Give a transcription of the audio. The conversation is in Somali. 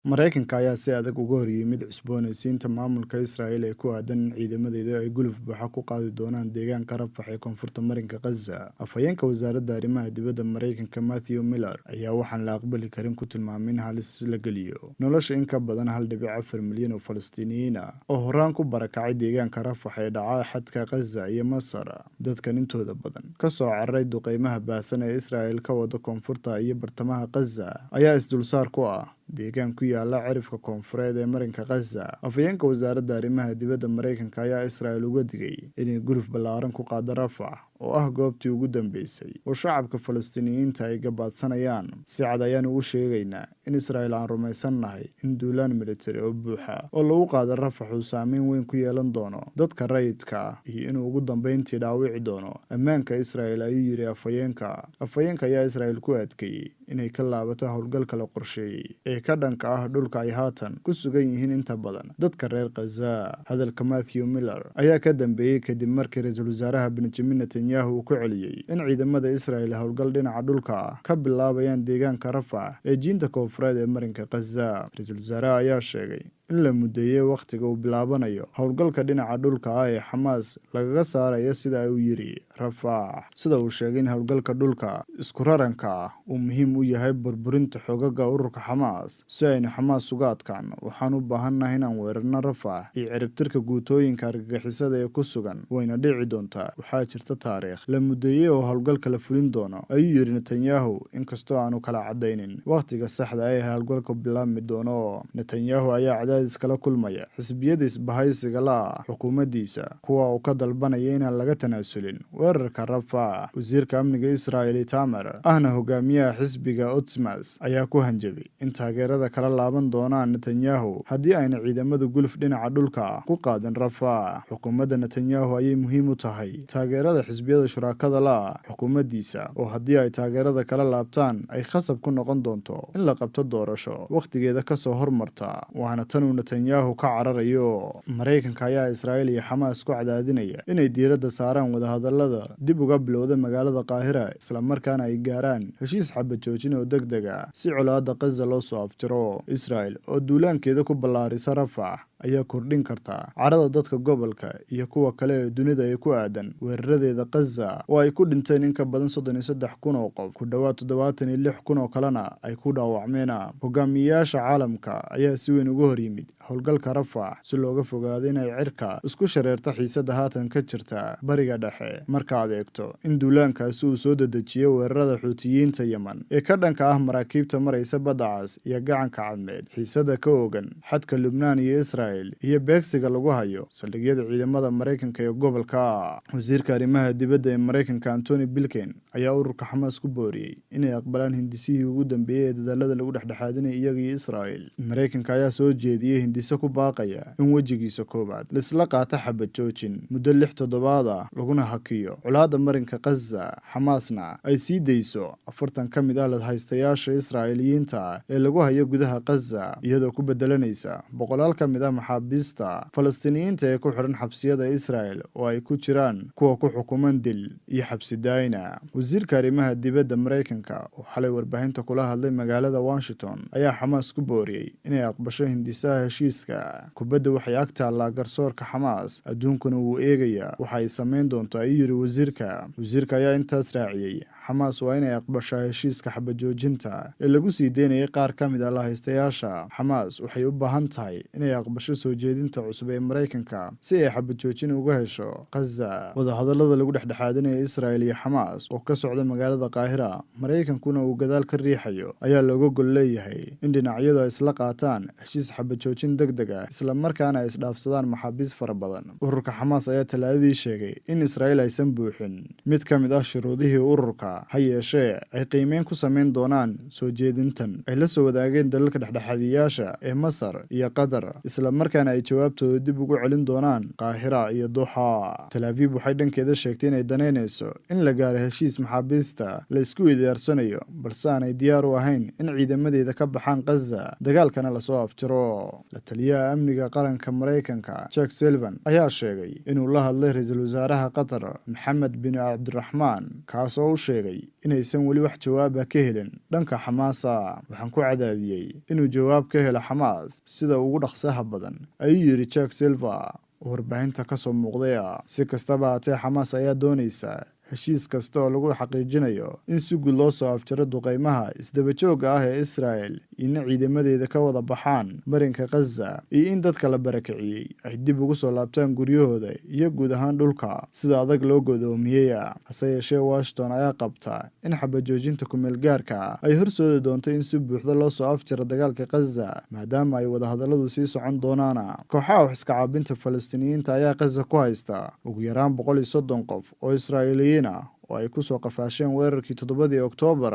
Mareykanka ayaa si adag uga hor yimid cusboonaysiinta maamulka Israel ee ku aaddan in ciidamadeedu ay guluf buuxa ku qaadi doonaan deegaanka Rafah ee koonfurta Marinka Gaza. Afhayeenka Wasaaradda Arrimaha Dibadda Mareykanka Matthew Miller ayaa waxaan la aqbali karin ku tilmaamay in halis la geliyo nolosha in ka badan 1.4 milyan oo Falastiiniyiin ah oo horaan ku barakacay deegaanka Rafah ee dhaca xadka Gaza iyo Masar. Dadkan intooda badan ka soo cararay duqeymaha baahsan ee Israel ka wado koonfurta iyo bartamaha Gaza ayaa isdulsaar ku ah deegaan ku yaala cirifka koonfureed ee Marinka Gaza. Afhayeenka Wasaaradda Arrimaha Dibadda Mareykanka ayaa Israel uga digay inay guluf ballaaran ku qaaddo Rafah, oo ah goobtii ugu dambeysay oo shacabka Falastiiniyiinta ay gabaadsanayaan. "Si cad ayaan ugu sheegaynaa in Israel aan rumaysannahay in duulaan militari oo buuxa oo lagu qaado Rafah uu saameyn weyn ku yeelan doono dadka rayidka ah iyo inuu ugu dambeyntii dhaawici doono ammaanka Israel," ayuu yidhi afhayeenka. Afhayeenka ayaa Israel ku adkeeyey inay ka laabato howlgalka la qorsheeyey ee ka dhanka ah dhulka ay haatan ku sugan yihiin inta badan dadka reer Gaza. Hadalka Matthew Miller ayaa ka dambeeyey kadib markii ra-iisul wasaaraha Benjamin Netanyahu uu ku celiyey in ciidamada Israel howlgal dhinaca dhulka ah ka bilaabayaan deegaanka Rafah ee jiinta koonfureed ee Marinka Gaza. Ra-iisul wasaaraha ayaa sheegay in la muddeeyey wakhtiga uu bilaabanayo howlgalka dhinaca dhulka ah ee Xamaas lagaga saarayo, sida uu yidhi, Rafah. Sida uu sheegay in howlgalka dhulka isku raranka ah uu muhiim u yahay burburinta xoogaga ururka Xamaas. "Si aynu Xamaas uga adkaano, waxaan u baahannahay inaan weerarno Rafah iyo ciribtirka guutooyinka argagixisada ee ku sugan, wayna dhici doontaa. Waxaa jirta taariikh la muddeeyey oo howlgalka la fulin doono," ayuu yidhi Netanyahu, inkastoo aanu kala caddaynin wakhtiga saxda ah ee howlgalku bilaabmi doono. Netanyahu ayaa cadaadis kala kulmaya xisbiyada isbahaysiga la ah xukuumaddiisa, kuwa uu ka dalbanaya inaan laga tanaasulin weerarka Rafah. Wasiirka amniga Israel Itamar, ahna hogaamiyaha xisbiga Otzma, ayaa ku hanjabay in taageerada kala laaban doonaan Netanyahu haddii ayna ciidamadu guluf dhinaca dhulka ah ku qaadin Rafah. Xukuumadda Netanyahu ayay muhiim u tahay taageerada xisbiyada shuraakada la ah xukuumaddiisa, oo haddii ay taageerada kala laabtaan ay khasab ku noqon doonto in la qabto doorasho wakhtigeeda kasoo hormarta, waana tan uu Netanyahu ka cararayo. Maraykanka ayaa Israa'iil iyo Xamaas ku cadaadinaya inay diiradda saaraan wadahadallada dib uga bilowda magaalada Qaahira, islamarkaana ay gaaraan heshiis xabad joojin oo deg deg ah si colaadda Qaza loo soo afjiro. Israel oo duulaankeeda ku ballaarisa Rafax ayaa kordhin karta carada dadka gobolka iyo kuwa kale ee dunida ee ku aadan weeraradeeda Qaza, oo ay ku dhinteen in ka badan 33,000 oo qof, ku dhowaad 76,000 oo kalena ay ku dhaawacmeen. Hogaamiyeyaasha caalamka ayaa si weyn uga hor yimid howlgalka Rafax si looga fogaado inay cirka isku shareerto xiisadda haatan ka jirta Bariga Dhexe, markaad eegto in duulaankaasi uu soo dedejiyo weerarada Xuutiyiinta Yemen ee ka dhanka ah maraakiibta maraysa Badda Cas iyo Gacanka Cadmeed, xiisadda ka ogan xadka Lubnaan iyo Israel, iyo beegsiga lagu hayo saldhigyada ciidamada Maraykanka ee gobolka. Wasiirka arrimaha dibadda ee Maraykanka Antony Blinken ayaa ururka Xamaas ku booriyey inay aqbalaan hindisihii ugu dambeeyey ee dadaalada lagu dhexdhexaadinaya iyaga iyo Israel. Maraykanka ayaa soo jeediyey hindiso ku baaqaya in wejigiisa koowaad laisla qaato xabad joojin muddo 6 toddobaad ah, laguna hakiyo colaadda Marinka Khaza, Xamaasna ay sii dayso 40 ka mid ah lahaystayaasha Israa'iiliyiinta ee lagu hayo gudaha Khaza, iyadoo ku bedelanaysa boqolaal ka mid ah maxaabiista Falastiiniyiinta ee ku xidhan xabsiyada Israel, oo ay ku jiraan kuwa ku xukuman dil iyo xabsi daayna. Wasiirka arrimaha dibadda Maraykanka oo xalay warbaahinta kula hadlay magaalada Washington ayaa Xamaas ku booriyey inay aqbasho hindisaha heshiiska. "Kubadda waxay ag taallaa garsoorka Xamaas, adduunkuna wuu eegayaa waxa ay samayn doonto," ayuu yidhi wasiirka. Wasiirka ayaa intaas raaciyey: "Xamaas waa inay aqbashaa heshiiska xabajoojinta ee lagu sii deynayay qaar ka mid ah lahaystayaasha. Xamaas waxay u baahan tahay inay aqbasho soo jeedinta cusub ee Maraykanka si ay xabajoojin uga hesho Khaza." Wadahadallada lagu dhexdhexaadinaya Israel iyo Xamaas oo ka socda magaalada Qaahira, Maraykankuna uu gadaal ka riixayo, ayaa looga gol leeyahay in dhinacyadu ay isla qaataan heshiis xabajoojin deg deg ah, islamarkaana ay isdhaafsadaan maxaabiis fara badan. Ururka Xamaas ayaa Talaadadii sheegay in Israa'iil aysan buuxin mid ka mid ah shuruudihii ururka, ha yeeshee ay qiimeyn ku samayn doonaan soo jeedintan ay la soo wadaageen dalalka dhexdhexaadiyaasha ee Masar iyo Qatar, islamarkaana ay jawaabtooda dib ugu celin doonaan Qaahira iyo Duxa. Tel Aviv waxay dhankeeda sheegtay inay danaynayso in la gaaro heshiis maxaabiista la isku idiyaarsanayo, balse aanay diyaar u ahayn in ciidamadeeda ka baxaan Khaza, dagaalkana lasoo afjaro. La taliyaha amniga qaranka Maraykanka Jake Sullivan ayaa sheegay inuu la hadlay ra-iisul wasaaraha Qatar Maxamed bin Cabdiraxmaan, kaas oo u sheegay sheegay inaysan weli wax jawaaba ka helin dhanka Xamaasa. "Waxaan ku cadaadiyey inuu jawaab ka helo Xamaas sida ugu dhaqsaha badan," ayuu yidhi Jack Sullivan oo warbaahinta kasoo muuqday. Si kastaba haatee, Xamaas ayaa doonaysa heshiis kasta oo lagu xaqiijinayo in si guud loo soo afjaro duqeymaha isdabajooga ah ee Israel, in ciidamadeeda ka wada baxaan marinka Khaza iyo in dadka la barakiciyey ay dib ugu soo laabtaan guryahooda iyo guud ahaan dhulka sida adag loo godoomiyey. Hase yeeshee, Washington ayaa qabta in xabajoojinta kumeelgaarka ay horsoodi doonto in si buuxda loo soo afjaro dagaalka Khaza, maadaama ay wadahadalladu sii socon doonaan. Kooxaha wax iska caabinta Falastiiniyiinta ayaa Khaza ku haysta ugu yaraan 130 qof oo Israa'iiliyiin ah oo ay ku soo qafaasheen weerarkii 7-dii Oktoobar.